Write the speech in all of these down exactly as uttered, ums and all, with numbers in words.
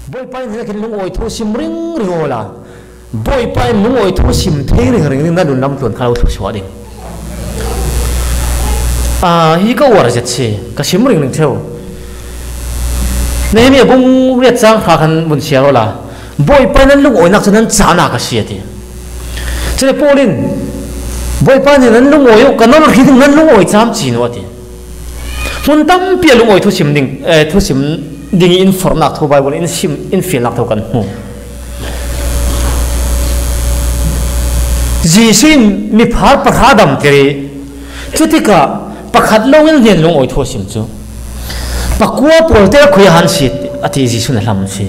Bawipa in hnenah khin lungawi thu sim ringring awla, Bawipa in lungawi thu sim thei ringring ding na nun lam tluan kha lo thluasuah ding. Ah, hi ka uar zet si, ka sim ringring theu. Nehemiah bung riat chang hra khan vun siar awla, Bawipa in nan lungawinak chu nan cahna ka si a ti. Chule Paul in, Bawipa in nan lungawi uh, ka nolh hrih ding nan lungawi cam cin uh a ti. Hmun tampi a lungawi thusim ding, eh, thusim ding i in forhnak thu Bible in sim, in fialnak thu kan hmu. Jesuh in miphar pahra damter i, cutikah pakhat lo in hnen lungawi thusim cu pakua pawlte a khui a han si a ti Jesuh in a hlam si.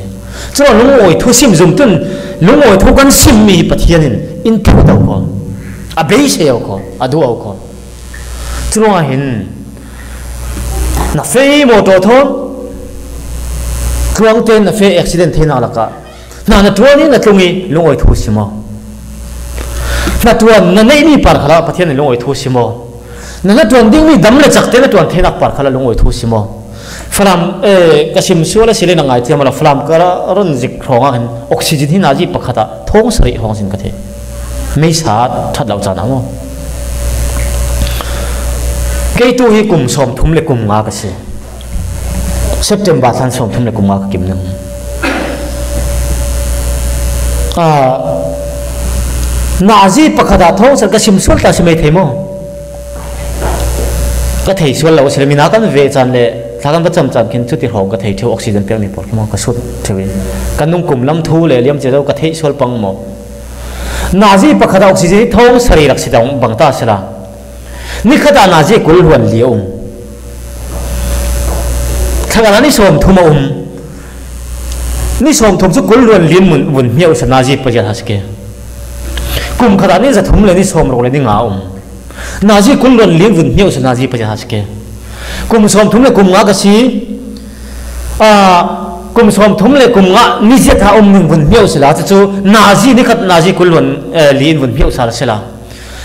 Curuang lungawi thusim zumtun lungawi thu kan simmi hi Pathian in in thut au kho, a beisei au kho, a duh au kho. Curuangah hin na fei mawtaw thawn tluangte na fei accident theinak lakah hna na ṭuan i na tlung i lungawi thu sim aw. Hna ṭuan na neihmi par khalah Pathian in lungawi thu sim aw. Na hna ṭuan dingmi dam le cakte na ṭuan theinak par khalah lungawi thu sim aw. Falam, eh, ka sim sual a si le na ngai ciam a la, Falam ka ra-, run zik hrawngah hin oxygen hi nazi pakhat ah thawng sarih hrawng sin ka thei. Meisa ṭhat lo caan ah maw? Kei tu hi kum sawmthum le kum nga ka si. September thlan sawmthum le kum nga ka kim ning. Ah, nazi pakhat ah thawng sarih ka sim sual ta si mai thei maw? Ka thei sual lo si le, mina kan ve caan le thla kan va cam caan khin cuti hrawng ka thei ṭheu, oxygen pekmi pawl khi maw ka sut ṭheu i, ka nung kum lam thu le liam cia zo ka theih sual pang maw? Nazi pakhat ah oxygen hi thawng sarih rak si dang bang ta si la, ni khat ah nazi kul hluan li a um. Thla khat ah ni sawmthum a um. Ni sawmthum cu kul hluan li in vun hmiah u sa nazi pazia hna si ke. Kum khat ah ni zathum le ni sawmruk le ni nga a um. Nazi kul hluan li in vun hmiah u sa nazi pazia hna si ke. Kum sawmthum le kum nga ka si. Ah, kum sawmthum le kum nga ni ziat ah um ning vun hmiah u si la, cucu nazi ni khat nazi kul hluan, eh, li in vun hmiah u sa la si la.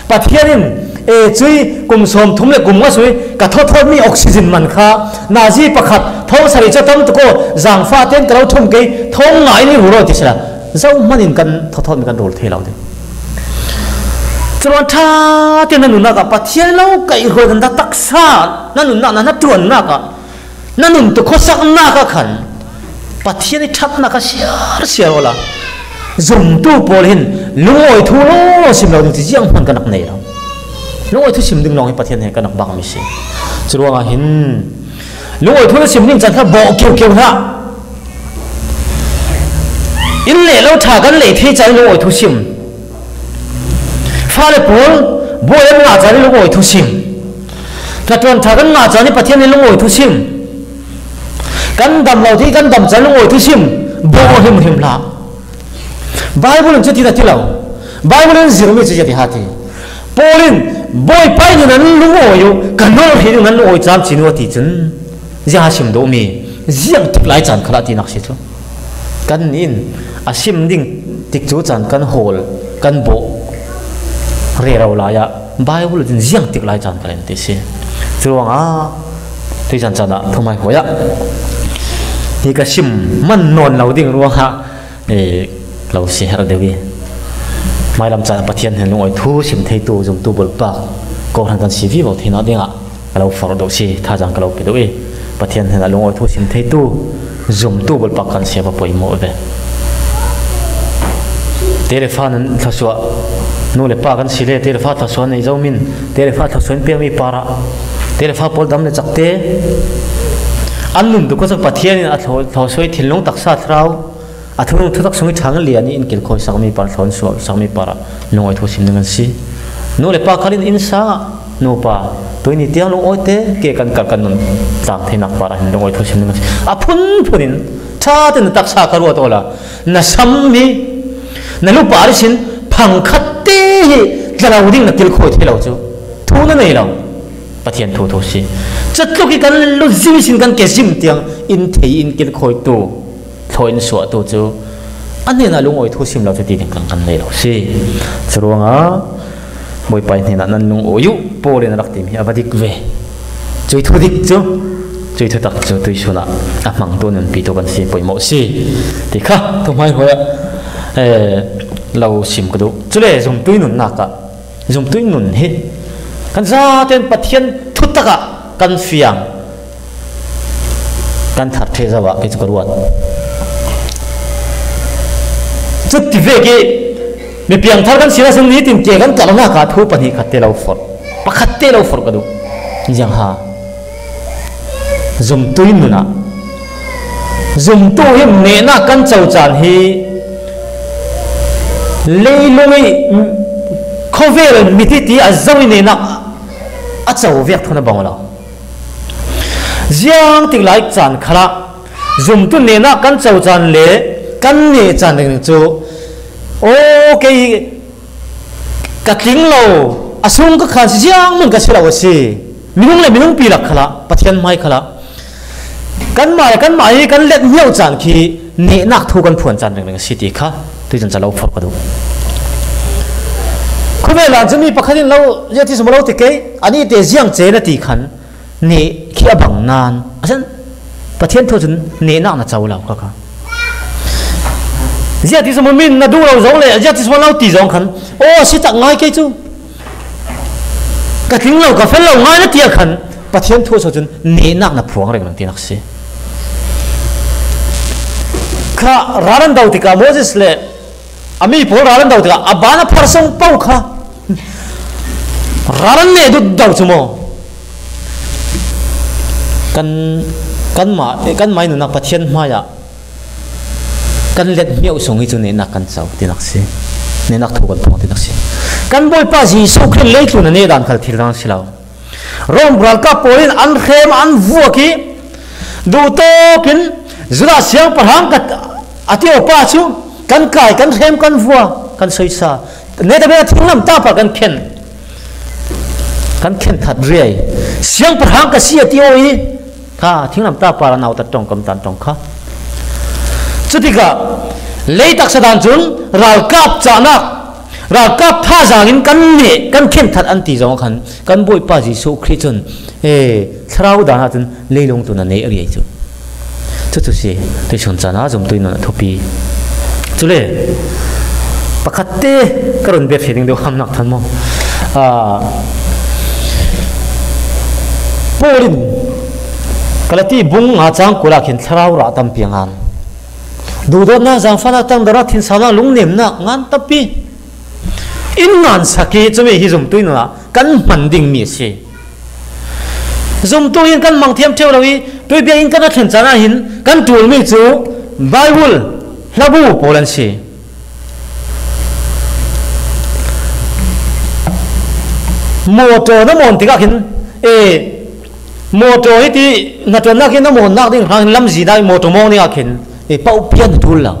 Pathian in, eh, cui kum sawmthum le kum nga sui ka thawthawtmi oxygen man kha nazi pakhat thawng sarih cu tam tuk aw, zangfah tein ka lo thum kei, thawng nga in i rul aw ti si la. Zohman in kan thawthawtmi kan rul thei lo ding. Curuang ṭha tein na nunnak ah Pathian lo kaih hruai kan dah taksa, na nunnak, na, na ṭuannak ah, na nun tu khuasaknak ah khan Pathian i ṭhatnak a siar siar awla, zumtu pawl hin lungawi thu law sim lo ding ti zianghman kan rak nei lo. Lungawi thu sim ding lawng hi Pathian he kan rak bakmi si. Curuangah hin lungawi thu na sim ding caan kha bawh keu keu hlah. In leh lo ṭha kan lei thei caan lungawi thu sim. Fale pawl, bawi an ngah caan i lungawi thu sim. Hnaṭuan ṭha kan ngah caan i Pathian i lungawi thu sim. Kan dam lo ti kan dam caan lungawi thu sim. Bawh hrimhrim hlah. Bible in cutin a ti lo. Bible in zirmi cu ziah ti ha ti. Paul in, Bawipa in nan lungawi uh, ka nolh hrih ding nan lungawi cam cin uh a ti cun, ziah a sim duhmi, ziang tik lai caan khalah tinak si cu. Kan nih in a sim ding tikcu caan kan hawl, kan bawh rero lai ah Bible in ziang tik lai caan kan ti si. Curuangah tuizan caan ah thumai hawia hi ka sim man nawn lo ding ruangah, eh, lo si her deuh i, mailam caan ah Pathian hnen lungawi thu sim theitu zumtu bulpak kohhran kan si vivo theinak dingah ka lo forh deuh si, thazaang ka lo pe deuh i, Pathian hnenah lungawi thu sim theitu zumtu bulpak kan si a va pawimawh ve. Te le fa nan thluasuah, nu le pa kan si le te le fa thluasuah nei zo min, te le fa thluasuah in pekmi parah, te le fa pawl dam le cakte an nun tu khuasak Pathian in a thluasuah i thinlung taksa thlarau a thunung thutak sung i ṭhang lian i in kilkhawi sakmi par, thlawn suah sakmi parah lungawi thu sim ding an si. Nu le pa khal in inn sangah, nupa, tuini tiang lungawi te ke kan kal kan nun tlang theinak parah hin lungawi thu sim ding an si. A phunphun in ṭha tein na taksa ka ruat awla, na sam hi, na lu par ihsin phang khat te hi tla lo ding na kilkhawi thei lo cu thu na nei lo. Pathian thu thu si. Catluk i kan lu zim ihsin kan ke zim tiang in thei in kilkhawi tu thlaw in suahtu cu a hnenah lungawi thu sim lo cu ti ding kan kan nei lo si. Curuangah Bawipa hnenah nan lungawi uh, Paul in a rak timi a va dik ve. Cui thu dik cu Cui thutak cu tuisun ah a hmangtu nunpi tu kan si poimawh si ti kha thuhmaihruai ah, eh, lo sim ka duh. Cule zumtui nunnak ah, zumtui nun hi kan zaten Pathian thutak ah kan fiang, kan thar ṭheh zo ah kei cu ka ruat. Cuti vek i mi piangthar kan sinak sin nitin ke kan kalhnak ah thu pahnih khat te lo forh, pakhat te lo forh ka duh. Ziang ha? Zumtui nun ah zumtu hi nehnak kan co caan hi leilung i khuavel miti ti a zo i nehnak a co vek thawn a bang lo. Ziang tik lai caan khalah zumtu nehnak kan co caan le kan neh caan ringring cu, aw, kei ka tling lo, a sung ka khan si, ziang man ka si lo a si. Minung le minung pi lak khalah, Pathian hmai khalah, kanmah le kanmah hi kan let hmiau caan khi nehnak thu kan phuan caan ringring a si ti kha tuizan ca lo forh ka duh. Khuavel ah cun mi pakhat in lo, ziah ti sum lo ti kei, a nih te ziang ce na ti khan, neh khi a bang nain a san Pathian thu cun nehnak na co lo kha kha. Ziah ti sum min na duh lo zong le ziah ti sum lo ti zong khan, aw, a si tak ngai kei cu, ka tling lo, ka fel lo ngai na ti ah khan Pathian thu so cun nehnak na phuang ringring tinak si. Kha ral an do tikah Moses le a mi pawl ral an do tikah a ban a phar sung paoh kha ral an neh dut do cu maw? Kan, kanmah, kanmah i nunnak Pathian hmaiah kan let hmiau sung hi cu nehnak kan co tinak si. Nehnak thu kan phuang tinak si. Kan Bawipa Jesuh Khrih leitlun a neh dan khal thil dang si lo. Rom ralkap pawl in an hrem, an vuak i, duhtawk in Judah siangpahrang ka, a ti awpa cu kan kai, kan hrem, kan vua, kan soisa. Neta bia thinglam tapa kan khen, kan khen that riai. Siangpahrang ka si a ti aw i, kha thinglam tapa a nautat ṭong, kamtan ṭong kha. Cutikah lei taksa dan cun ralkap cahnak, ralkap thazaang in kan neh, kan khen that an ti zong khan kan Bawipa Jesuh Khrih cun, eh, thlarau dan ahcun leilung tlun a neh riai cu. Cucu si, tuisun caan ah zumtui nun a thupi. Cule pakhat te ka run bet hrih ding deuh hamnak than maw? Ah, Paul in Galati bung nga cang kul ah khin thlarau rah tampi a ngan. Duhdawtnak, zaangfahnak, tangdornak, thinsaunak, lungnemnak ngan tampi in ngansak i, cumi hi zumtui nun ah kan hman dingmi a si. Zumtu in kan mang thiam ṭheu lo i, tuibia in kan a thlen caan ah hin kan ṭulmi cu Bible hlabu pawl an si. Mawṭaw na mawn tikah khin, eh, mawṭaw hiti hnaṭuannak hi na mawnnak ding hrang hin lamzin ah mawṭaw mawng dingah khin, eh, pauhpian a ṭul lo.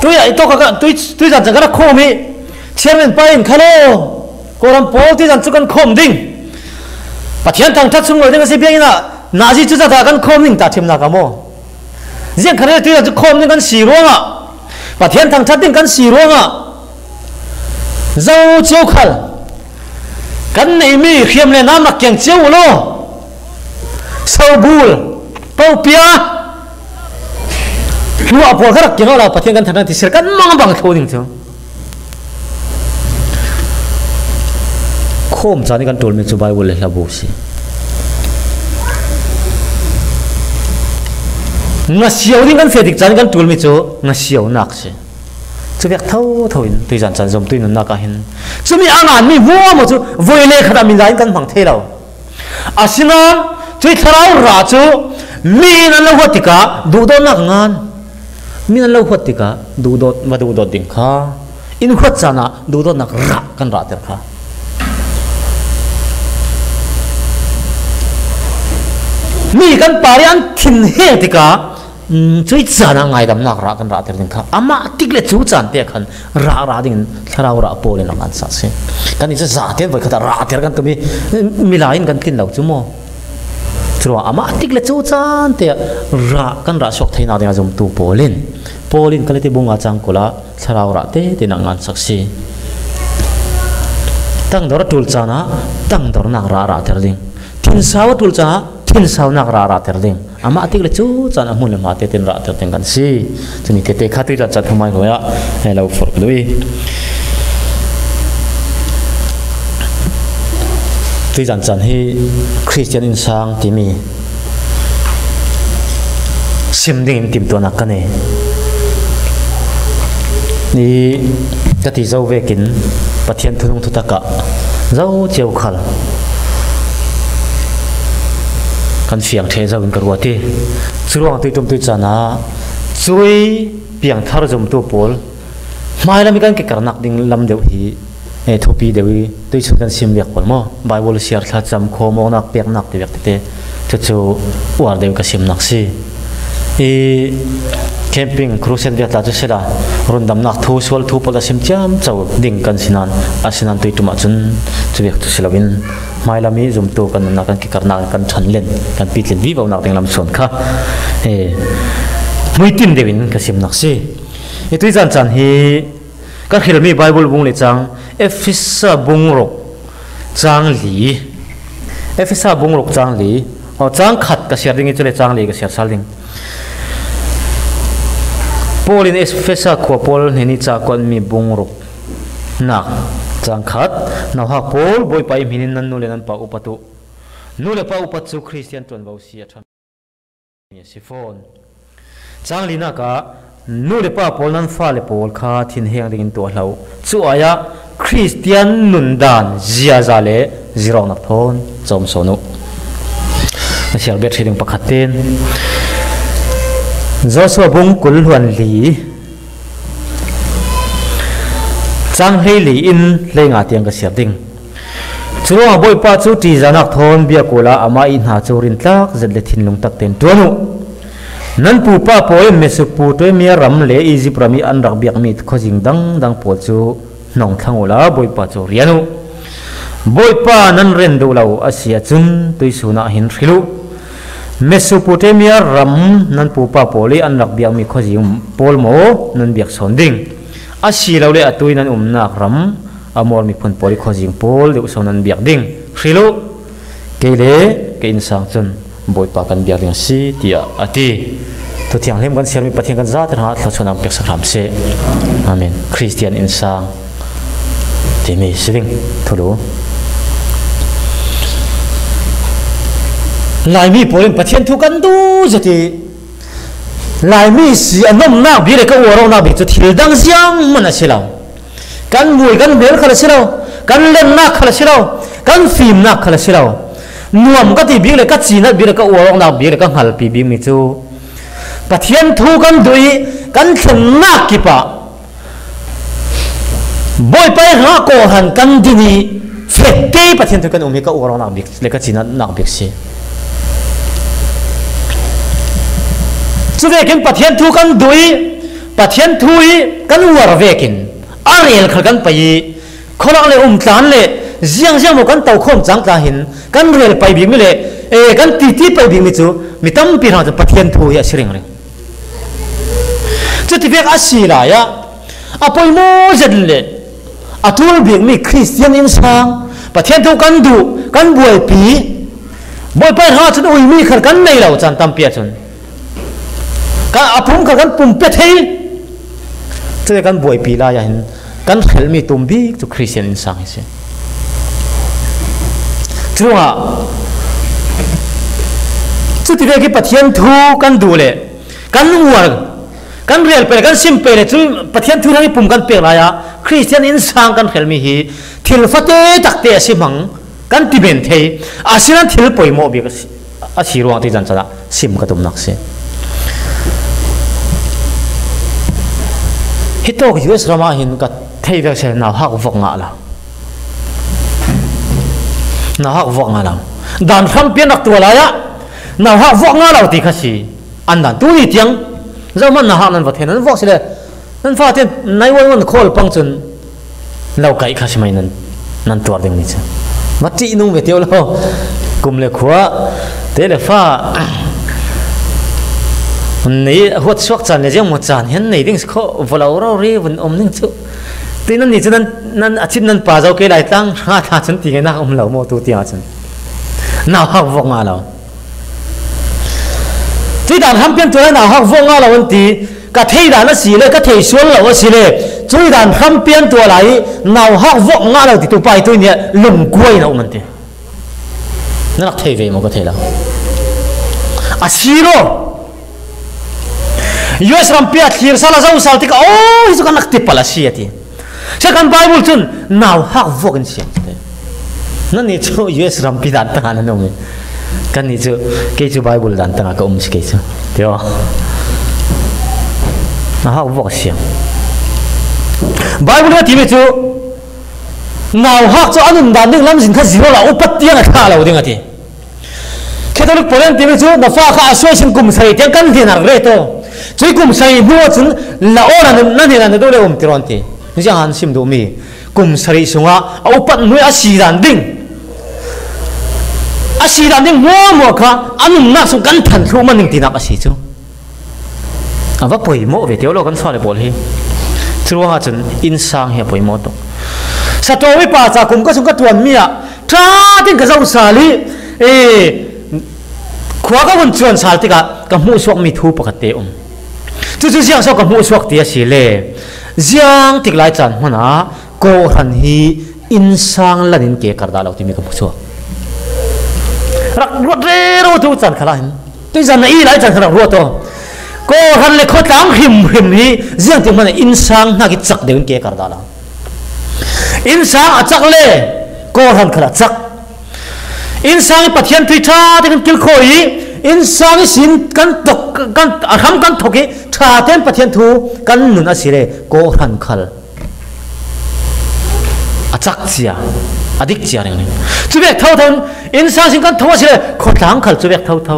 Tui ah i tawk ah ka, tui, tuizan cang ka rak khawm i, chairman pa in, "Khalo, Kawlram pawl tuizan cu kan khawm ding. Pathian thangṭhat sung lo ding a si, biakinn ah nazi cu zat ah kan khawm ding," ta ṭhimnak a maw? Ziang khan tuizan cu khawm ding kan si ruangah, Pathian thangṭhat ding kan si ruangah, zo cio khal kan neihmi hriam le nam rak kiang cio u law, sobul, pauhpia, hluah pawl kha rak kiang awla Pathian kan thangṭhat ti sir kan mang bang thlo ding cu. Khawm caan i kan ṭulmi cu Bible le hlabu si. Ngasio ding kan feh tik caan i kan ṭulmi cu ngasionak si. Cu vek thotho in tuizan caan zumtui nunnak ah hin cumi a nganmi hmuahhmuah cu voi le khat ah min za in kan hmang thei lo. Asinain cui thlarau rah cu mi in an lo huat tikah duhdawtnak a ngan. Mi in an lo huat tikah duhdawt, va duhdawt ding kha in huat caan ah duhdawtnak rah kan rahter kha. Mi kan par i an thin hel tikah, mm, cui caan ah ngaidamnak rah kan rahter ding kha. Amah tik le cu caan te khan rah rah dingin thlarau rah Paul in a ngansak si. Kan i cu zaten voi khat ah rahter kan tum i, milai in kan tlin lo cu maw? Curuangah amah tik le cu caan te rah kan rah suak theinak dingah zumtu Paul in, Paul in Galati bung nga cang kul ah thlarau rah tete nak ngansak si. Tangdor a tul caan ah tangdornak rah a rahter ding. Thinsau a tul caan ah thinsaunak rah a rahter ding. Amah tik le cu caan a hmun le hma tein rah a tel ding kan si. Cumi tete kha tuizan caan humai hnuai ah he lo forh ka duh i, tuizan caan hi Khristian innsang timi sim dingin timtuahnak ka nei i, ka ti zo vekin Pathian thunung thutak ah zo cio khal kan fiang ṭheh zo in ka ruat i, curuang tuiṭum tuicaan ah cui piangthar zumtu pawl hmailam i kan kekernak ding lam deuh hi, eh, thupi deuh i tuichun kan sim viak pawl maw? Bible siar, thlacam, khawm awknak, peknak ti viak tete cucu uar deuh i ka simnak si. I camping, crusade viatla cu sila, rundamnak thu, sual thu pawl a sim ciamco ding kan si nain, a si nain tuiṭum ahcun cu viak cu si loin hmailam i zumtu kan nunnak, kan kekernak, kan ṭhanlen, kan pitlin vivonak ding lam suan kha, eh, hmuitin deuh in ka simnak si. I tuizan caan hi ka hrilmi Bible bung le cang, Efesa bung ruk cang li. Efesa bung ruk cang li. Aw, cang khat ka siar ding i, cule cang li ka siar sal ding. Paul in Efesa khua pawl hnen i ca kuatmi bung ruk nak cang khat, nauhak pawl, Bawipa i hmin in nan nu le nan pa upat uh. Nu le pa upat cu Khristian ṭuanvo si a ṭhan. A si fawn. Cang linak ah nu le pa pawl, nan fale pawl kha thinheng dingin tuah hlah uh. Cu ai ah Khristian nundan ziaza le zirawknak thawn cawm sawn uh. Na siar bet hrih ding pakhat tein Joshua bung kul hluan li, cang hleili in hleinga tiang ka siar ding. Curuangah Bawipa cu ṭihzahnak thawn biak uhla, amah i hna cu rintlak zet le thinlung tak tein ṭuan uh. Nan pupa pawl in Mesopotamia ram le Izipt ram i an rak biakmi khuazing dangdang pawl cu hnong thlang uhla, Bawipa cu rian uh. Bawipa nan ren duh lo a si ahcun tuisun ah hin hril uh. Mesopotamia ram nan pupa pawl i an rak biakmi khuazing pawl maw nan biak sawn ding? Asilole atu i nan umnak ram Amor miphun pawl i khuazing pawl deuh so nan biak ding? Hril uh. Kei le ka innsang cun Bawipa kan biak ding a si, tiah a ti. Thu Thianghlim kan siarmi Pathian kan zate hrangah thluachuahnak peksak hram seh. Amen. Khristian innsang timi si ding thulu. Laimi pawl in Pathian thu kan duh zet i, Laimi si a nomnak bik le ka uar awknak bik cu thil dang ziang man a si lo. Kan mui kan mel khal a si lo, kan lennak khal a si lo, kan fimnak khal a si lo. Nuam ka ti bik le ka cinat bik le ka uar awknak bik le ka hngalpi bikmi cu Pathian thu kan duh i kan thlennak kip ah Bawipa i hrangah kawhhran kan din i fek te Pathian thu kan um hi ka uar awknak bik le ka cinatnak bik si. Cuvekin Pathian thu kan duh i Pathian thu i kan uar vekin a rel khal kan pei i khualang le umtlan le ziangziang maw kan tokhawm cang tla hin kan rel pei bikmi le, eh, kan titi pei bikmi cu mi tampi hrang cun Pathian thu hi a si ringring. Cutivek a si lai ah a poimaw zet le a ṭul bikmi Khristian innsang, Pathian thu kan duh, kan buaipi, Bawipa hrang cun uimi khal kan nei lo caan tampi ahcun kan, a pum khal kan pum pe thei. Cule kan buaipi lai ah hin kan hrelmi tum bik cu Khristian innsang hi si. Curuangah cutivek i Pathian thu kan duh le kan uar, kan rel pei le kan sim pei le cu Pathian thu hrang i pum kan pek lai ah Khristian innsang kan hrelmi hi thil fate takte a si hmang kan ti men thei. Asinan thil poimawh bik a si, a si ruang ti caan caan ah sim ka tumnak si. Hitawk U S ram ah hin ka thei vek si nauhak vok ngah lo. Nauhak vok ngah lo. Dan hram pian rak tuah lai ah nauhak vok ngah lo ti kha si. An dan tu ni tiang zohman nauhak nan va thei, nan vok si le nan fate nai wan wan khawl pang cun lo kaih kha si mai nan, nan tuar ding ni cu. Va ṭih nung ve tio lo. Kum le khua te le fa nei huat suak caan le ziang maw caan hian nei ding si kho, va lo rori vun um ding cu. Tui nan ni chu nan, nan a chim nan pa zo kei lai tlang, hrang a thla chun ti ngai nak um lo maw, tu tiang a chun. Nauhak vok ngah lo. Tui dan hram pian tua lai nauhak vok ngah lo an ti, ka thei dan a si le, ka thei sual lo a si le, tui dan hram pian tua lai nauhak vok ngah lo ti tu pai tui nia lungkuai na um an ti. Na nak thei ve maw ka thei lo. A si lo. U S rampi a thlir sal a zo sal tika, oh, hi chu kan nak ti pal a si a ti. Sia kan Bible chun nauhak vok in siam. Nan ni chu U S rampi dan tanga nan um. Kan ni chu, kei chu Bible dan tanga ka um si kei chu. Tio. Nauhak vok siam. Bible a ti mi chu, nauhak chu a nun dan ding lam zin kha zero la upat tiang a tha lo ding a ti. Catholic pawl an ti mi chu, na fa kha a suai sin kum sari tiang kan hlian ar re to. Chui kum sari hnu a chun la aw na, na hlian na do le um ti ron ti. Ziang han sim do mi. Kum sari sunga a upat hnu a si dan ding. A si dan ding hmuahhmuah kha a nunnak sung kan than thlu man ning tinak a si chu. A va poimawh ve tio lo kan fale pawl hi. Churuanga chun innsang hi a poimawh tuk. Satomi pa cha kum ka sung ka tuan mi ah ṭha tin ka zo sal hi, e, khua ka vun chuan sal tikah ka hmuh suak mi thu pakhat te um. Chu chu ziang so ka hmuh suak ti a si le. Ziang tik lai chan hmana kawhhran hi innsang lanin ke kar dah lo timi ka hmu suak. Rak ruat rero tu chan khala hin. Tui zan na i lai chan kha rak ruat aw. Kawhhran le khawtlang hrim hrim hi ziang tik hmana innsang hnak i chak deuh in ke kar dah lo. Innsang a chak le kawhhran khala chak. Innsang i Pathian thu i ṭha te kan kilkhawi i innsang i sin kan tok, kan, a hram kan thok i ṭha ten Pathian thu kan nun a si le kawhhran khal a chak cia, a dik cia ringring. Cu vek thotho in innsang sin kan tho a si le khawtlang khal cu vek thotho.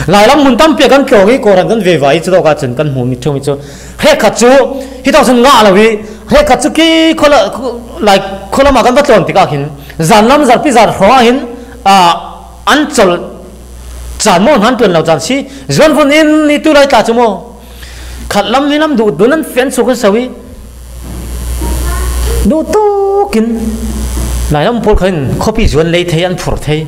Lailam hmun tampi ah kan tlawng i kawhhran kan veva i cu tawk ah cun kan hmu mi ṭheu mi cu hrekkhat cu hi tawk cun ngah lo i hrekkhat cu ki khuala, lai khualam ah kan va tlawn tikah hin zanlam zarpi zar hrawng ah hin, ah, an colh caan maw hnan ṭuan lo caan si zuan vun in i tu lai tla cu maw? Khat lam ni lam duh dun an fian suk an so i duh tukin lailam pawl kha in khuapi zuan lei thei an phur thei.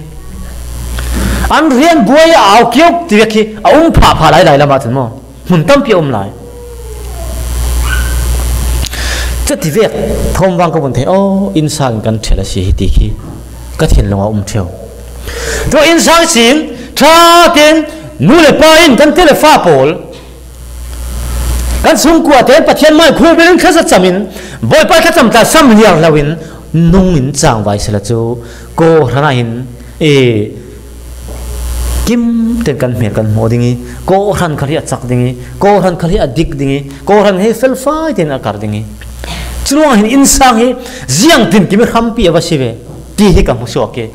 An rian buai a au kiau ti vek hi a um phah phah lai lailam ah cun maw? Hmun tampi a um lai. Cuti vek thawm vang ka vun thei aw, innsang in kan ṭhel a si hi ti khi ka thinlung a um ṭheu. Tua innsang sin ṭha tein nu le pa in kan te le fa pawl Kan sungkuate Pathian mai khulbelin thlacam in Bawipa thlacam tla sam liang loin nung in cangvai sela cu kawhhran ah hin e, kim ten kan hmel kan hmuh ding i kawhhran khal hi a cak ding i kawhhran khal hi a dik ding i kawhhran hi felfai ten a kar ding i curuang hin innsang hi ziangtin kimi hrampi a va si ve ti hi ka hmusuak i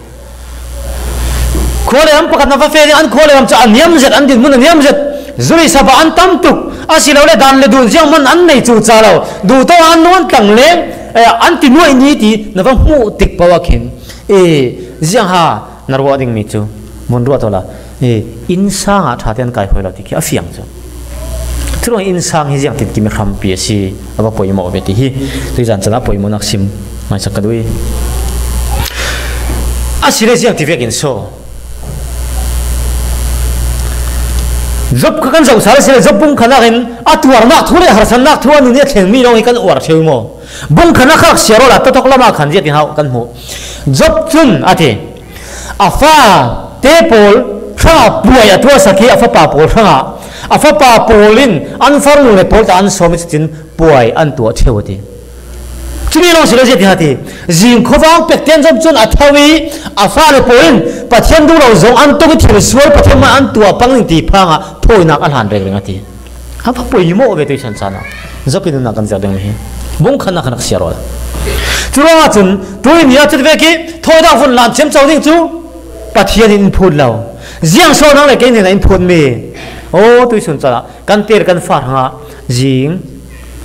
Khua le ram pakhat na va feh ding, an khua le ram cu a niam zet, an dinhmun a niam zet. Zuri saba an tam tuk, asilole dan le dun ziang man an nei cu ca lo. Duh to an nuan tlang le, eh, an ti nuai ni ti na va hmuh tik paoh ah khin, eh, ziang ha na ruah ding mi cu vun ruah to la, eh, innsang ah ṭha te an kai hoi lo ti khi a fiang cu. Curuang innsang hi ziangtin kimi hrampi a si, a va poimawh ve ti hi tuizan can a poimawhnak sim hmaisak ka duh i. A si le ziangti vekin so Job kha kan zoh sal a si le Job bung khanak in a tuarnak thu le harsatnak thu a nun i a thleng mi lawng hi kan uar ṭheu maw? Bung khanak kha rak siar awla totok lamah khan ziatin hau kan hmuh. Job cun a ti, a fa te pawl hrangah puai a tuahsak i a fapa pawl hrangah a fapa pawl in an farnu le pawl ta an sawm i cutin puai an tuah ṭheu a ti. Cumi lawng si lo ziatin a ti, zing khuavang pek ten zom cun a tho i a fale pawl in Pathian duh lo zong an tuk i thil sual Pathian man an tuah pang ning ti phangah phawinak a hlan rengring a ti. A va poimawh ve tuisan caan ah Job i nunnak kan ziak ding hi bung khanak khanak siar awla. Curuangah cun tui ni ah cut vek i thawinak vun lan ciamco ding cu Pathian in in phut lo. Ziang so nang le kei hnenah in phut mi. Aw, tuisun caan ah kan tel kan fa hrangah zing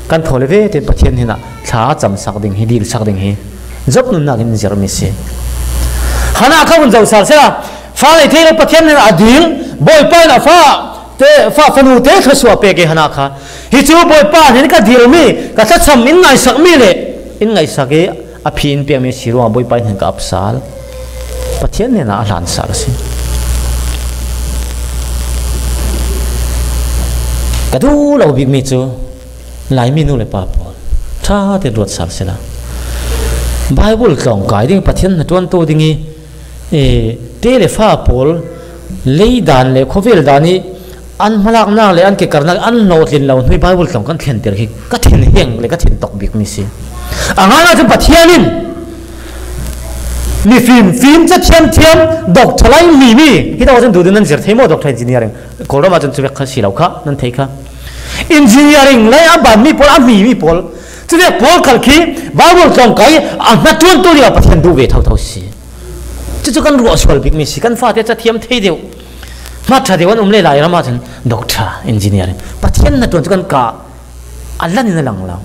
kan thaw le ve tein Pathian hnenah thla camsak ding hi, dilsak ding hi Job nunnak in in zirmi si. Hana kha hun zo sal sela fa lei thei lo Pathian hnenah a dil, Bawipa in a fa te, fa, fanu te thluasuah pek i Hana kha. Hi cu Bawipa hnen ka dilmi, ka thlacam in ngaisak mi le In ngaihsak i a phi in pekmi si ruangah Bawipa in hin ka ap sal. Pathian hnenah a hlan sal a si. Ka duh lo bikmi cu Laimi nu le pa pawl, ṭha tein ruat sal sila. Bible tlawng kai ding, Pathian hnaṭuantu ding i, e, te le fa pawl, lei dan le khawvel dan i an hmalaknak le an kekarnak an hlawhtlin lo hnu i Bible tlawng kan thlentir hi ka thinheng le ka thintok bikmi si. A ngai ahcun Pathian in mi fim, fim ca thiamthiam, doctor lai mi, mi, hi tawh cun duh duh nan zir thei maw, doctor, engineering? Kawlram ahcun cuvek kha si lo kha nan thei kha. Engineering lai a banmi pawl, a hmimi pawl, cuvek pawl khal khi Bible tlawng kai a hnaṭuantu dingah Pathian duh ve thotho si. Cucu kan ruah sual bikmi si, kan fate ca thiam thei deuh, hmasa deuh an um le Lairam ahcun doctor, engineering, Pathian hnaṭuan cu kan kah a lan in a lang lo.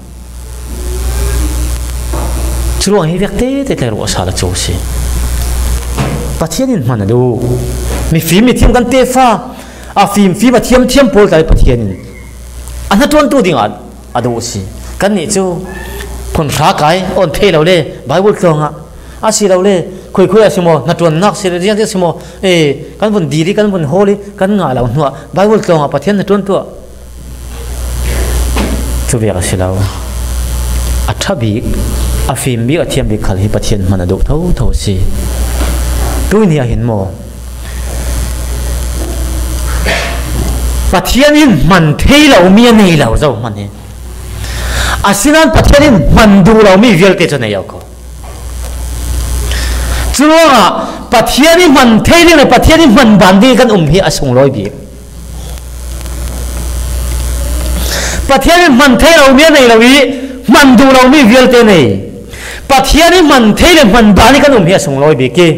Curuang hi vek tete tlai ruah sal a cu si. Pathian in hman a duh. Mifim mithiam kan tefa, a fimfim a thiamthiam pawl tlai Pathian in a hnaṭuantu dingah a duh si. Kannih cu phun hra kai awn thei lo le Bible tlawngah, asilole khuikhui a si maw, hnaṭuannak si le ziangziang si maw, e, kan vun dil i kan vun hawl i kan ngah lo hnuah Bible tlawngah Pathian hnaṭuan tuah. Cuvek a si lo. A ṭha bik, a fim bik, a thiam bik khal hi Pathian hman a duh thotho a si. Tuihni ah hin maw, Pathian in hman thei lomi a nei lo zo hman hi. Asinain Pathian in hman duh lomi vialte cu a nei lo ko. Curuangah Pathian i hman thei ding le Pathian i hman ban ding kan um hi a sunglawi bik. Pathian i hman thei lomi a nei lo i hman duh lomi vialte nei. Pathian i hman thei le hman ban i kan um hi a sunglawi bik i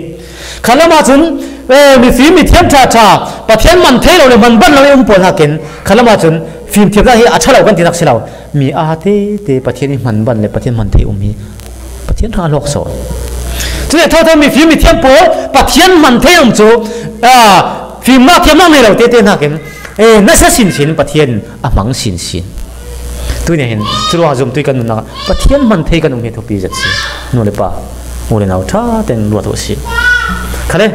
khalam ahcun, eh, mifim mithiam ṭha ṭha, Pathian hman thei lo le hman ban lo i um pawl hnakin khalam ahcun fimthiamnak hi a ṭha lo kan tinak si lo. Mi aa tete Pathian i hman ban le Pathian hman thei um hi Pathian hrang a hlawk sawn. Cule thotho mifim mithiam pawl Pathian hman thei um cu, aa, fimnak thiamnak nei lo tete hnakin, eh, nasa sinsin Pathian a hmang sinsin. Tuihni hin curuangah zumtu i kan nunnak ah Pathian hman thei kan um hi thupi zet si. Nu le pa, u le nau ṭha tein ruat uh a si. Khale.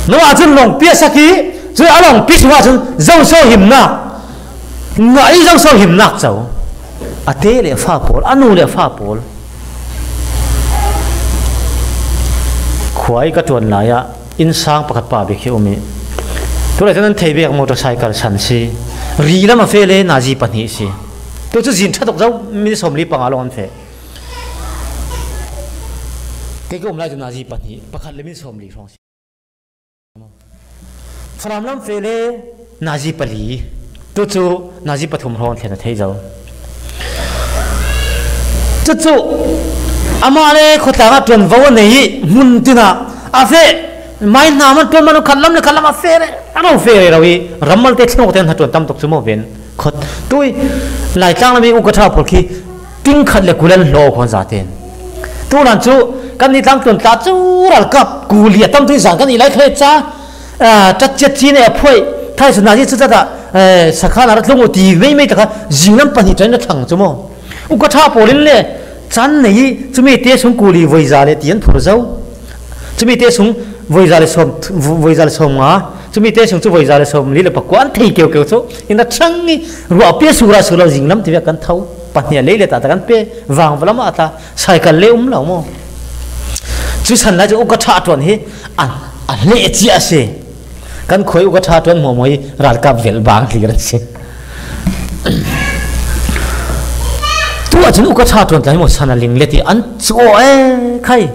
Noah cun lawngpi a sak i, cun a lawngpi chungah cun zoso himnak, ngah i zoso himnak co. A te le a fa pawl, a nu le a fa pawl. Khua i ka ṭuan lai ah innsang pakhat pa bik hi um i, tulai cun an thei bek motorcycle san si. Ri lam a feh le nazi pahnih si. Tu cu zin ṭha tuk zo, minute sawmli panga lawng an feh. Kei ka um lai cu nazi pahnih, pakhat le minute sawmli hrawng si. Falam lam feh le nazi pali, tu cu nazi pathum hrawng an thlen a thei zo. Cucu amah le khuatlang ah ṭuanvo a nei i hmun tin ah a feh, mai hna man ṭuan man khat lam le khat lam a feh le a lo feh rero i ram malte thlengawk te an hnaṭuan tam tuk cu maw ven. Khawt tui Laitlang lam i uka ṭha pawl khi tingkhat le kul an hlaw khuan zaten. Turan cu kan i tlang tlun tla cu ralkap kuli a tam tui zan kan i lai kha ca, ah, tat ciat ci ne a phuai thai cu nazi cu tat ah, eh, sakhan a ra tlung u ti meimei takha zinglam pahnih ṭan a thlang cu maw? Uka ṭha pawl in le can nei i cumi te sung kuli voiza le ti an phur zo. Cumi te sung voiza le sawm, voiza le sawm nga, cumi te sung cu voiza le sawm li le pakua an thei keu keu cu in a ṭhang i ruahpi a sur a sur lo zinglam tivek kan tho. Pahnih a lei le ta ta kan pe, vang valam ah ta, cycle le um lo maw? Cu san lai cu uka ṭha ṭuan hi a, a hleh cia a si. Kan khuai uka ṭha ṭuan hmuahhmuah i ralkap velh bang hlir an si. Tu ahcun uka ṭha ṭuan tlai maw san a ling le ti an cuh e khai.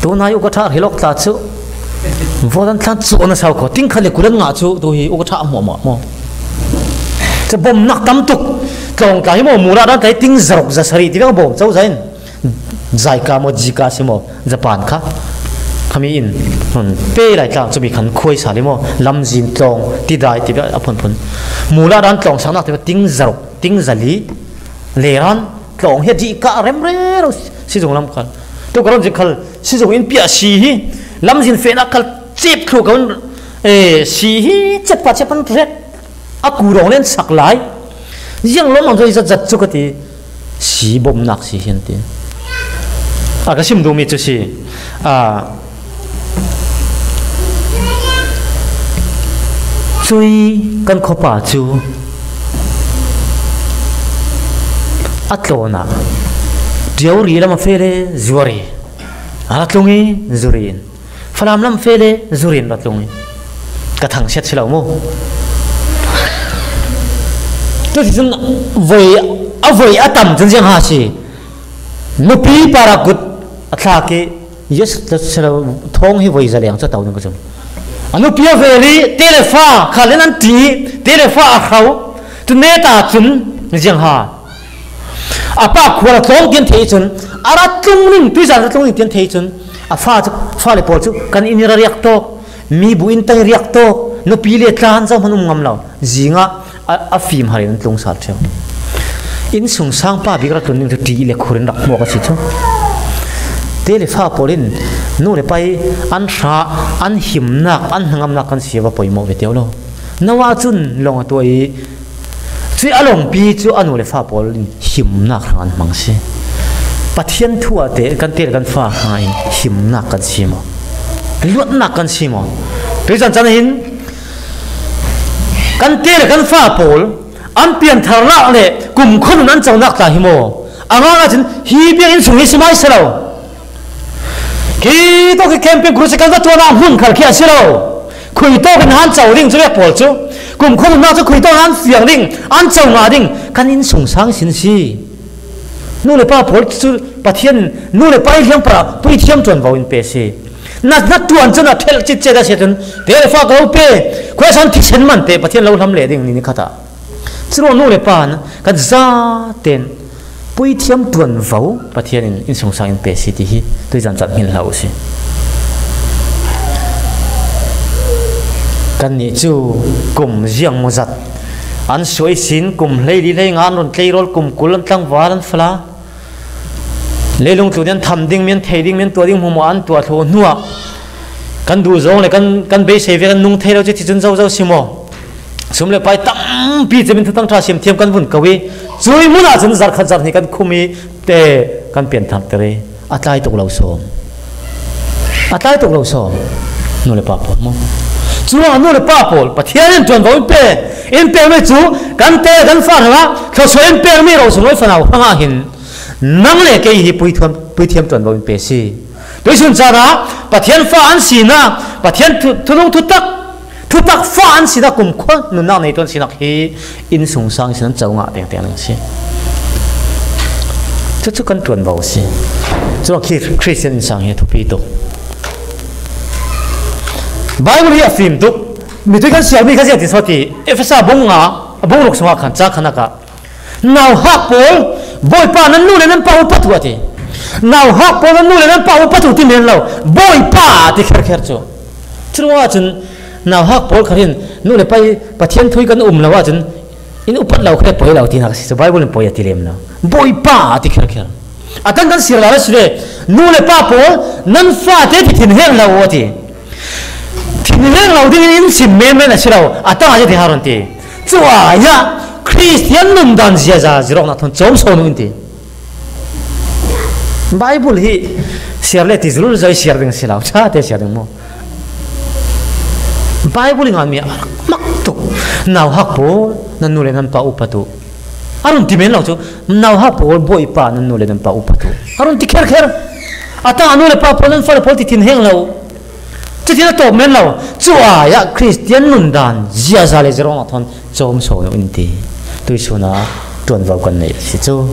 Tunai uka ṭha hril awk tla cu vote an thlan cu na sau kho. Tingkhat le kul an ngah cu tu hi uka ṭha hmuahhmuah maw? Ca bomnak tam tuk tlawng tla hi maw? Mula dan tlai ting zaruk zasari ti veng bawm co zain. Zaika maw, Zika si maw, Japan kha. Khami in hun pe lai tla cumi khan khuai sa li maw? Lamzin tlawng, tidai ti a phunphun. Mula dan tlawng saknak ti ting zaruk, ting zali. Leran tlawng hi a dih kah remrero sizung lam khal. Tu ka rawn zik khal sizung in piah si hi lamzin fehnak khal cep thlu ka hun, eh, si hi cep pa cep an ret a ku rawng len sak lai. Ziang lawmman zawi zat zat chu ka ti. Si bomnak si hian ti. A ka sim duh mi chu si. A, chui kan khawpa chu a tlawnah, Tiau ri lam a fe le, Zuari a la tlung i, Zuri in. Falam lam fe le, Zuri in la tlung i. Ka thang siat si lo mu. Tu si chun voi, a voi a tam chun ziang ha si. Nupi para kut a thlak i, yes, thawng hi voi za leng chu a to ding ka chun. A nupi a vel i, te le fa, kha len an ti, te le fa a khau. Tu ne ta chun ziang ha. A pa khual a tlawng tian thei chun, a ra tlung ning, tuizan ra tlung ning tian thei chun, a fa chu, fa le pawl chu, kan in i ra riak tawk, mi bu in tai riak tawk, nupi le tlan zau hman um ngam lo, zinga, a, a fim harin an tlung sal theu. In sung sang pa bik ra tlun ning chu ti le khurin rak hmuak a si chu. Te le fa pawlin, nu le pai an hra, an himnak, an hnangamnak kan sia va pawimawh ve teu lo. Noah chun lawng a tuah i, chu a lawngpi chu a nu le fa pawlin himnak hrang an hmang si. Pathian thu ah te, kan te le kan fa hmangin himnak kan si maw? Luatnak kan si maw? Tuizan chan hin kan te le kan fa pawl an pian thar lak le kumkhaw nun an chaunak ta hi maw? A nganga chin hi biak in sung hi si mai si lo. Khi tawk hi camping cruise kan va tuan a hmun khal khi a si lo. Khui tawk in han chau ding chu vek pawl chu. Kumkhaw nunna chu khui tawk han fiang ding, an chau ngah ding. Kan in sung sang sin si. Nu le pa pawl chu Pathian, nu le pa i hliam para puithiam tuan vau in pe si. Na, na tuan chu na thel chit chet a si chun. Te le fa ka lo pe. Khuasan thisen man te Pathian lo hlam le ding ni ni khata. Churuang nu le pa na kan za ten puithiam tuan vau Pathianin in sung sang in pe si ti hi tuizan chat hmil hlau si. Kan nih chu kum ziang maw zat an suai sin, kum hlei li hlei nga an rawn tlei rawl, kum kul an tlangval an fala. Leilung tlun an tham ding, mian thei ding, mian tua ding hmuhmawh an tuah thluh hnuah kan duh zawng le kan, kan beisei ve kan nung thei lo che ti chun zo zo si maw? Sum le pai tampi chemin thutang ṭha siam thiam kan vun ko i, chui hmunah chun zarh khat zarh hnih kan khum i te kan pian thar ter i, a tlai tuk lo sawm. A tlai tuk lo sawm. Nu le pa pawl maw? Churuangah nu le pa pawl, Pathian in tuan vau in pe, in pek mi chu kan te kan fa hrangah, thlawsaw in pek mi rohsung loi fanau hrangah hin, nang le kei hi puithiam, puithiam tuan vau in pe si. Tuisun chana Pathian fa an sina, Pathian thu, thunung thutak, thutak fa an sina, kumkhua nunnak neitu an sinak hi in sung sang sin an chau ngah tengteng ning si. Chu chu kan tuan vau si. Churuang khi Christian insang hi a thupi tuk. Bible hi a fim tuk. Mitui kan sial mi kha ziak ti saw ti. Efesa bung nga, bung ruk sunga khan chang khanaka. Nauhak pawl, Bawipa nan nu le nan pa upat uh a ti. Nauhak pawl nan nu le nan pa upat uh ti men lo. Bawipa a ti kher kher chu. Churuangah chun nauhak pawl khat hin nu le pa i Pathian thu i kan um lo ah chun in upat lo khe poi lo tina ka si chu Bible in poi a ti lem lo. Bawipa a ti kher kher. A tan kan sir la la si ve. Nu le pa pawl nan fate ti thinheng lo uh a ti. Thinheng lo dingin in sim men men a si lo, a tanga zia ti ha rawn ti. Chuaia Kristian nun dan ziaza zirawkna thawn chawm sawn u in ti. Bible hi siar le ti zul zai siar ding si lo, chate siar ding maw? Bible i ngan mi a mak tuk. Nauhak pawl nan nu le nan pa upat u. A rawn ti men lo chu, nauhak pawl Bawipa nan nu le nan pa upat u. A rawn ti kher kher. A tanga nu le pa pawl nan fa le pawl ti thinheng lo. Chutin a tawp men lo. Chuaia Kristian nun dan ziaza le zirawkna thawn chawm sawn u in ti. Tuisuna tuan vau kan nei si chu.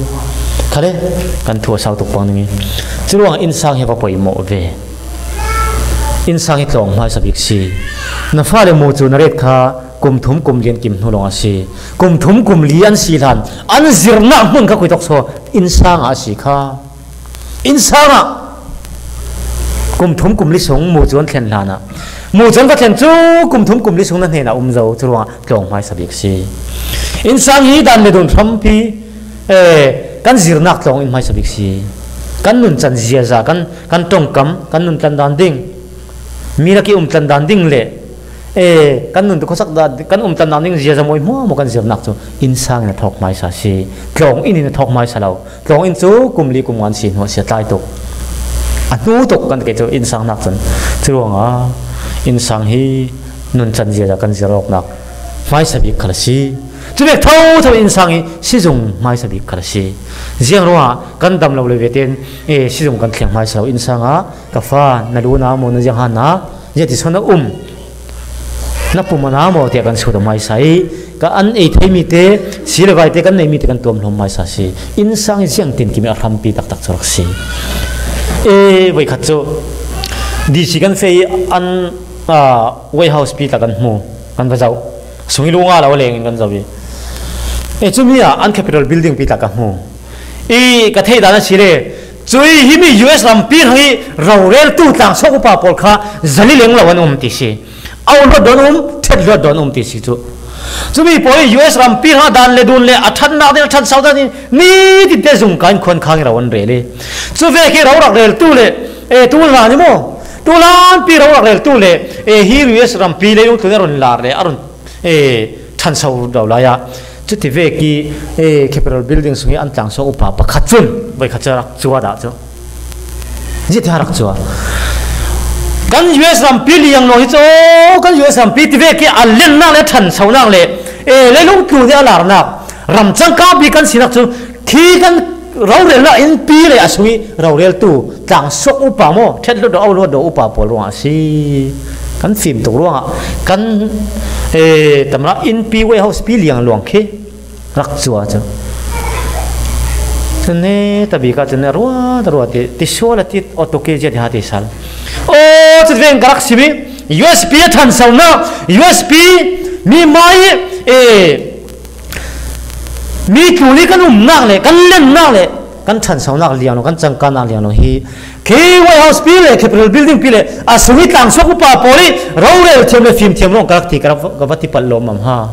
Khale, kan thu a sau tuk pang ding i. Churuang insang hi va pawimawh ve. Insang hi tlawng hmaisa bik si. Na fa le mu chu na ret kha kum thum kum li an kim hnu lawng a si. Kum thum kum li an si hlan an zirna hmun kha khui tawk saw insang a si kha. Insangah kum thum kum li sung mu chuan thlen hlanah, mu chuan ka thlen chu kum thum kum li sung na hnenah um zo, churuangah tlawng hmaisa bik si. Insang hi dan le dun hrampi, eh, kan zirnak tlawng in hmaisa bik si. Kan nun chan ziaza, kan, kan ṭawngkam, kan nun tlan dan ding, mi laki um tlan dan ding leh e, kan nun tu khuasak dah, kan umtanna ding ziaza mawi hmuahhmuah kan zirnak cu innsang in a thawk hmaisa si. Tlawng in in a thawk hmaisa lo. Tlawng in cu kum li kum nga an si hnu a si a tlai tuk. A hnu tuk kan ti cu innsang hnak cun. Curuangah innsang hi nuncan ziaza kan zir awknak hmaisa bik khal a si. Cuvek thotho innsang hi sizung hmaisa bik khal a si. Ziang ruangah kan dam lo le vetein, e, sizung kan thleng hmaisa lo. Innsang ah ka fa, na lu na maw, na zianghan na, ziah ti sawn na um, na pum a na maw tiah kan sut a hmaisa i, ka an ei thei mi te, si le vai te kan nei mi te kan tuam hlawm hmaisa si. Innsang hi ziang tin kim i a hrampi taktak cu rak si. E, voikhat cu D C kan feh i an, ah, warehouse pi tla kan hmu, kan va zoh. Sung i lu nga lo leng in kan zoh i, e, cumi ah an Capitol building pi tla ka hmu. I ka theih dan a si le, cui himi U S rampi hrang i roreltu tlangsawk upa pawl kha zali leng lo an um ti si. A uk luat dawn um, ṭhet luat dawn um ti si cu. Cumi pawl i U S rampi hrang dan le dun le a ṭhatnak ding, a ṭhansau dan i ni tinte zung ka in khuan khang i ro an rel i, cuvek i ro rak reltu le, e, tu hlan i maw, tu hlanpi ro rak reltu le, e, hi U S rampi leilung tlun a run lar le a run, e, ṭhanso lo lai ah, cuti vek i, e, Capitol building sung i an tlangsawk upa pakhat cun voikhat cu a rak cuah dah cu. Ziah ti a rak cuah. Kan U S rampi liang lo hi cu, kan U S rampi ti vek i a lennak le a ṭhansonak le, e, leilung tlun i a larnak, ram cangka bik kan sinak cu, khi kan rorelnak innpi le a sung i roreltu tlangsawk upa maw, ṭhet luat daw, a uk luat daw upa pawl ruangah a si. Kan fim tuk ruangah kan, e, tamra innpi warehouse pi liang luang khi rak cuah cu. Cun ne tabik ah cun ne ruat ruat ti, ti sual a ti, auto ke zia ti ha ti sal. Aw, cu veng ka rak simi U S pi a ṭhansonak, U S pi mi mai, e, mi tlun i kan umnak le kan lennak le kan ṭhansonak liang lo, kan cangkanak liang lo hi khi warehouse pi le Capitol building pi le a sung i tlangsawk upa pawl i rorel thiam le fim thiam ruang ka rak ti, ka rak, ka va ti palh lawmmam ha.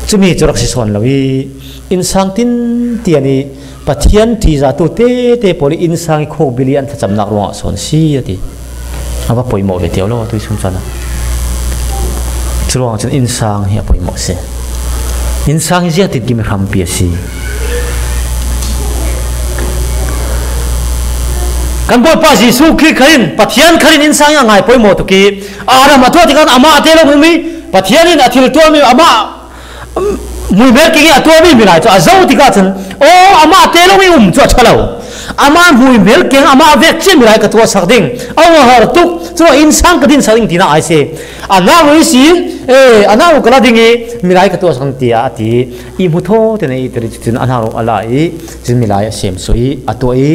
Cumi cu rak si sawn lo i, innsang tin tian i Pathian ṭihzahtu tete pawl i innsang i khawkbil i an thlacamnak ruangah sawn si a ti. A va poimawh ve tio lo, tuihsun caan ah. Curuangah cun innsang hi a poimawh a si. Innsang hi ziah tin kim i hrampi a si. Kan Bawipa Jesuh Khrih kha in, Pathian kha in innsang hi a ngai poimawh tuk i, Adam a tuah tikah amah a te lo mi, Pathian in a thil tuahmi amah muihmel keng i a tuahmi milai cu a zoh tikah cun, aw, amah te lo i um cu a ṭha lo. Amah muihmel keng, amah vek cin milai ka tuahsak ding, a har tuk, cu innsang ka dinsak ding tinak ai si. A nak lo i si, e, a nak lo ka la ding i milai ka tuahsak ding tiah a ti. I hmu thaw te nei i tiri cun a nak lo a la i, cun milai a sem suh i, a tuah i,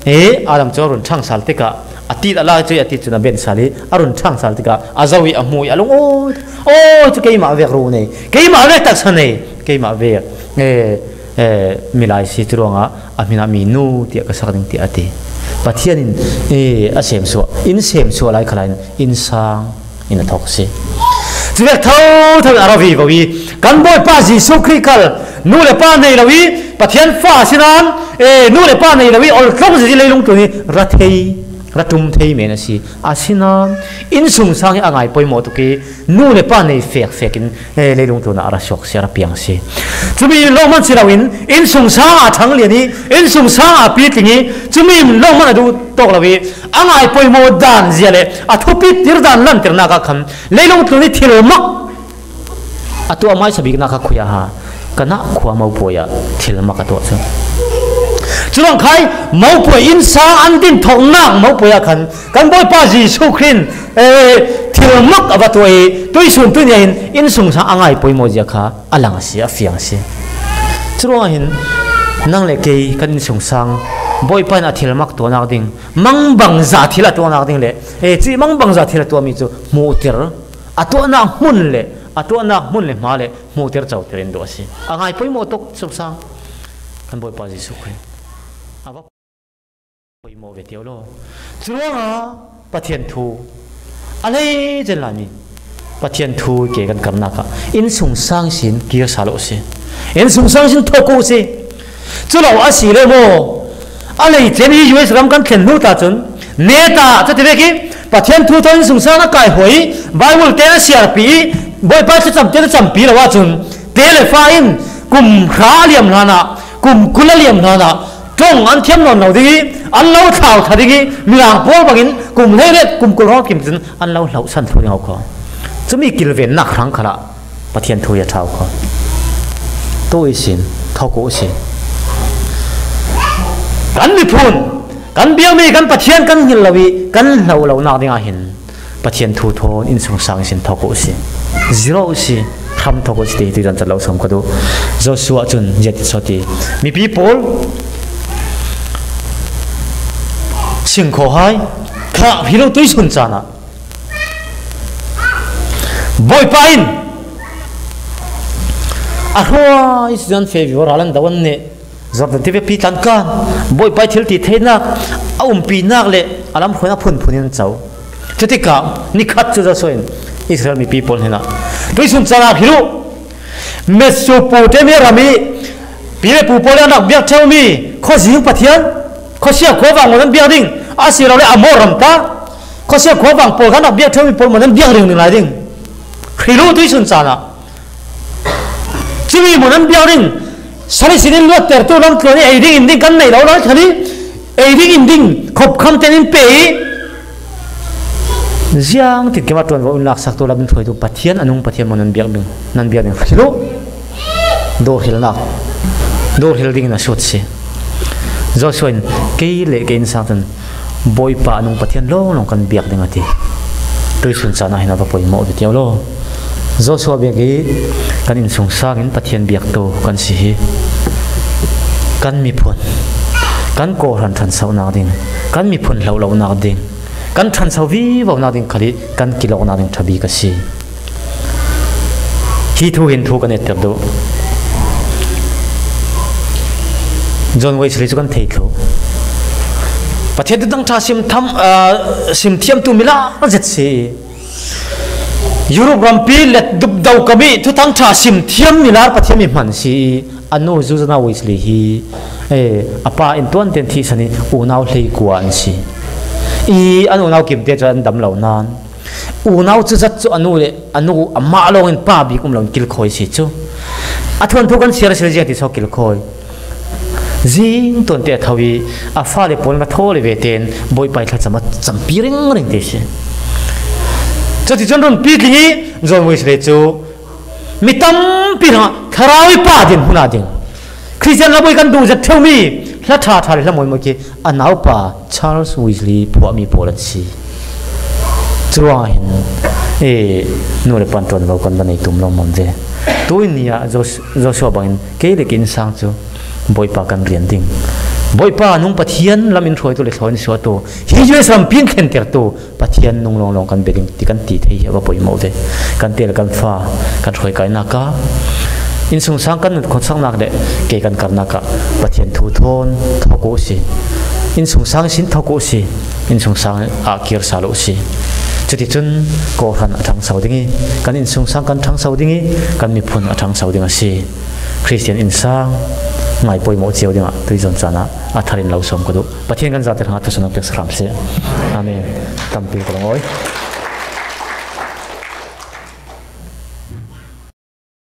e, Adam cu a run ṭhang sal tikah, a ti a la cu a ti cun a ben sal i, a run ṭhang sal tikah a zoh i a hmu i a lung, aw, aw, cu keimah vek ru nei, keimah vek taksa nei, keimah vek, e, e, milai si cu ruangah a hmin ah mi nu tiah ka sak ding tiah a ti. Pathian in, e, a sem suah, in sem suah lai khalai in, innsang in a thawk a si. Cuvek thotho in a ra vivo i, kan Bawipa Jesuh Khrih khal nu le pa nei lo i, Pathian fa a si nain, e, nu le pa nei lo i, oltlawng zia leilung tlun i ra thei, ra ṭum thei men a si. Asinain innsungsang hi a ngai poimawh tuk i, nu le pa nei fekfek in, e, leilung tlun ah a ra suak si, a ra piang si. Cumi lawng hman si loin, innsungsang a ṭhang lian i, innsungsang a pitling i, cumi lawng hman a duh tawk lo i, a ngai poimawh dan zia le a thupi tir dan lantirnak ah khan leilung tlun i thil mak a tuah hmaisa biknak kha khui a ha, Kana khua mopuai ah thil mak a tuah cu. Curuang khai mopuai innsang an din thawknak mopuai ah khan kan Bawipa Jesuh Khrih in, eh, thil mak a va tuah i tuihsun tuihni ah hin innsungsang a ngai poimawh zia kha a lang a si, a fiang a si. Curuangah hin nang le kei kan innsungsang Bawipa in a thil mak tuahnak ding, mangbangza thil a tuahnak ding le, eh, cuih mangbangza thil a tuahmi cu hmuhtir, a tuahnak hmun le, a tuahnak hmun le hma le hmuhtir coter in duh a si. A ngai poimawh tuk sungsang kan Bawipa Jesuh Khrih. A va poimawh ve tio law. Curuangah Pathian thu a lei zen laimi Pathian thu ke kan karnak ah innsungsang sin kir sal uh si. Innsungsang sin thawk uh si. Cu lo a si le maw? A lei tlem hi U S ram kan thlen hnu ta cun Neta, chuti vek hi, Pathian thu thawn insungsang a kaihuai, Bible te a siarpi, Bawipa thlachamte a champi lo ahcun, te le fa in kum hra a liam hlanah, kum kul a liam hlanah, ṭong an thiam nawn lo ding i, an lo thlau thla ding i, mirang pawl bangin kum hleiriat, kum kul hrawng kim cun an lo hlohsan thlu ding a khaw. Cumi kilvennak hrang khalah Pathian thu hi a ṭha khaw. Tu ihsin, thawk uh si. Kan miphun, kan biakmi, kan Pathian kan hngilh lo i, kan hloh lonak dingah hin Pathian thu thawn insungsang ihsin thawk uh si. Zirh uh si, hram thawk uh si ti hi tuizan cat lo sawm ka duh. Joshua cun ziatit saw ti. Mipi pawl, singkhaw hai, kha hi lo tuisun caan ah Bawipa in a hruai si nan fe vivo ral an do an neh. Jordan tivekpi tlankan Bawipa i thil ti theinak a umpinak le a lamhruainak phunphun in an co. Cutikah nikhat cu Joshua in Israel mipi pawl hnenah, tuisun caan ah hi lo, Mesopotamia ram i pi le pu pawl i an rak biak ṭheumi khuazing Pathian, khuasia khuavang maw nan biak ding, asilole Amor ram ta khuasia khuavang pawl kha an rak biak ṭheumi pawl maw nan biak ringring lai ding. Hi lo tuisun caan ah. Cumi maw nan biak ding, sali sinin luattertu lamtluan i ei ding in ding kan nei lo lai khan i ei ding in ding khopkham ten in pe i ziang tin keimah ṭuanvo in laksaktu lam in hruaitu Pathian a nung Pathian maw nan biak ding, nan biak ding hi lo. Dawhrilnak, dawhril dingin a sut si. Joshua in kei le kei insang cun Bawipa a nung Pathian lawnglawng kan biak ding a ti. Tuisun caan ah hin a va poimawh ve tiau law. Joshua biak i kan insungsang in Pathian biaktu kan si hi. Kan miphun, kan kawhhran ṭhansohnak ding, kan miphun hloh lonak ding, kan ṭhanso vivonak ding khal i kan kilawknak ding ṭha bik a si. Hi thu hin thu kan etter duh. John Wesley cu kan thei thluh. Pathian thuthang ṭha sim tham, aa, sim thiamtu milar zet si. Europe rampi let dupdo kam i thuthang ṭha sim thiam milar Pathian mi hman si i a nu Susanna Wesley hi, eh, a pa in tuan tein thihsan i unau hleikua an si. I an unau kimte cu an dam lo nain unau cu zat cu a nu le a nu amah lawngin pa bik um loin kilkhawi si cu. A thuanthu kan siar a si le ziang ti saw kilkhawi. Zing tuan te a tho i a fale pawl in a thaw le ve tein Bawipa i thlacam a campi ringring ti si. Cuticun run pitling i John Wesley cu mi tampi hrangah thlarau i pa din hmun ah ding Khristian hlabui kan duh zet ṭheumi hla ṭha ṭha le hla mawi mawi khi a naupa Charles Wesley phuahmi pawl an si. Curuangah hin, eh, nu le pa ṭuanvo kan va nei tum lawmmam ve. Tuin ni ah Jos-, Joshua bangin kei le kei insang cu Bawipa kan rian ding. Bawipa nung Pathian lam in hruaitu le thlaw in suahtu, hi U S rampi in thlentertu Pathian nung lawnglawng kan bia ding ti kan ti thei hi a va poimawh ve. Kan tel kan fa, kan hruaikainak ah, insungsang kan nunkhawtsaknak le ke kan karnak ah Pathian thu thawn thawk uh si. Insungsang ihsin thawk uh si. Insungsang ah kir sal uh si. Cuticun kawhhran a ṭhangso ding i, kan insungsang kan ṭhangso ding i, kan miphun a ṭhangso ding a si. Khristian insang ngai poimawh cio dingah tuizon caan ah a thar in lo sawm ka duh. Pathian kan zate hrangah thluasuahnak pek hram seh. Amen. Tampi ka lungawi.